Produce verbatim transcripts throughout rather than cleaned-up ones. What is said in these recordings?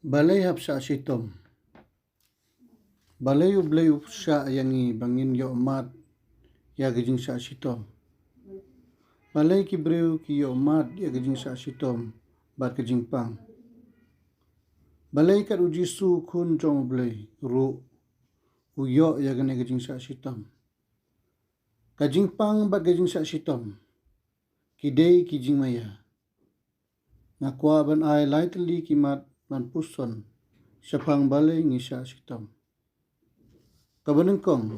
Balei hap shah shitom? Balei U Blei u shah ïa ngi ba ngin ïoh mad ïa ka jingshah shitom? Balei ki briew ki ïoh mad ïa ka jingshah shitom bad ka jingpang? Balei kat U Jisu, u Khun jong U Blei ruh, u ïoh ïa kane ka jingshah shitom? Ka jingpang bad ka jingshah shitom ki dei ki jingmaïa. Nga kwah ban ai lai tylli ki mat ban puson shaphang balei ngi shah shitom. Kaba nyngkong,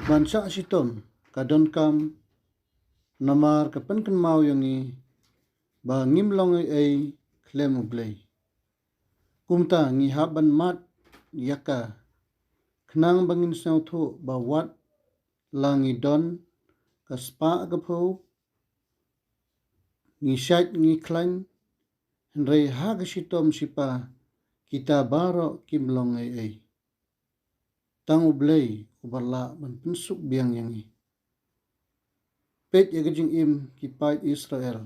ban shah shitom ka donkam namar ka pynkynmaw ïa ngi ba ngim long ei ei khlem U Blei. Kumta ngi hap ban mad ïa ka khnang ba ngin sngewthuh ba wat la ngi don ka spah ka phew, ngi shait ngi khlaiñ, hynrei ha ka shitom shipa kita baroh kim long ei ei. Tang U Blei uba lah ban pynsuk biang ïa ngi. Peit ïa ka jingim ki paid Israel.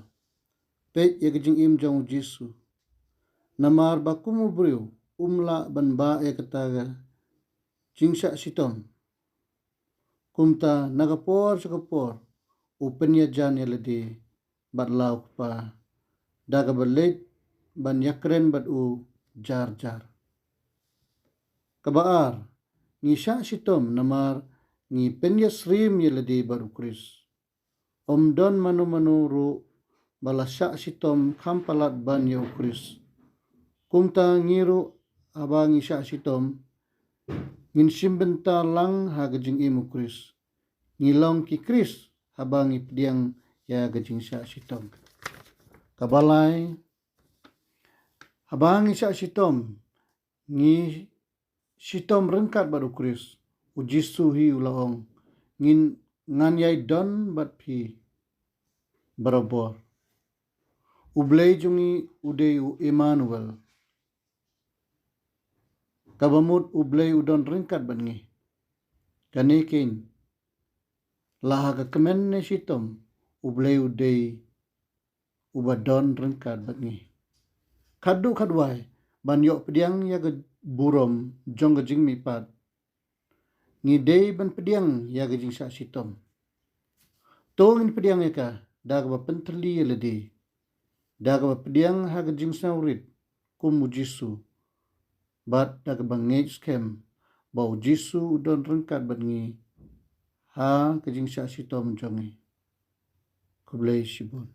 Peit ïa ka jingim jong U Jisu. Namar ba kum u briew um lah ban bah ïa kata ka jingshah shitom, kumta na ka por sha ka por u pynïajan ïa lade bad la u Kpa da kaba leit ban ïakren bad u jar jar. Kaba ar, ngi shah shitom namar ngi pynïasyriem ïa lade bad U Khrist. Ym don mano mano ruh ba la shah shitom kham palat ban ïa U Khrist. Kumta ngi ruh, haba ngi shah shitom, ngin shim bynta lang ha ka jingim U Khrist. Ngi long ki Khrist haba ngi pdiang ïa ka jingshah shitom. Kaba lai, haba ngi shah shitom, ngi shitom ryngkat bad U Khrist. U Jisu hi u la ong, ngin, ngan ïai don bad phi barabor. U Blei jong ngi u dei u Immanuel, kaba mut U Blei u don ryngkat bad ngi. Kane keiñ, la ha ka kmen ne shitom, U Blei u dei uba don ryngkat bad ngi. Khatduh khatwai, ban ïoh pdiang ïa ka burom jong ka jingmihpat, ngi dei ban pdiang ïa ka jingshah shitom. To ngin pdiang ïa ka da kaba pynthylli ïa lade, da kaba pdiang ha ka jingsngewrit kum U Jisu, bad da kaba ngeit skhem ba U Jisu u don ryngkat bad ngi ha ka jingshah shitom jong ngi. Khublei shibun.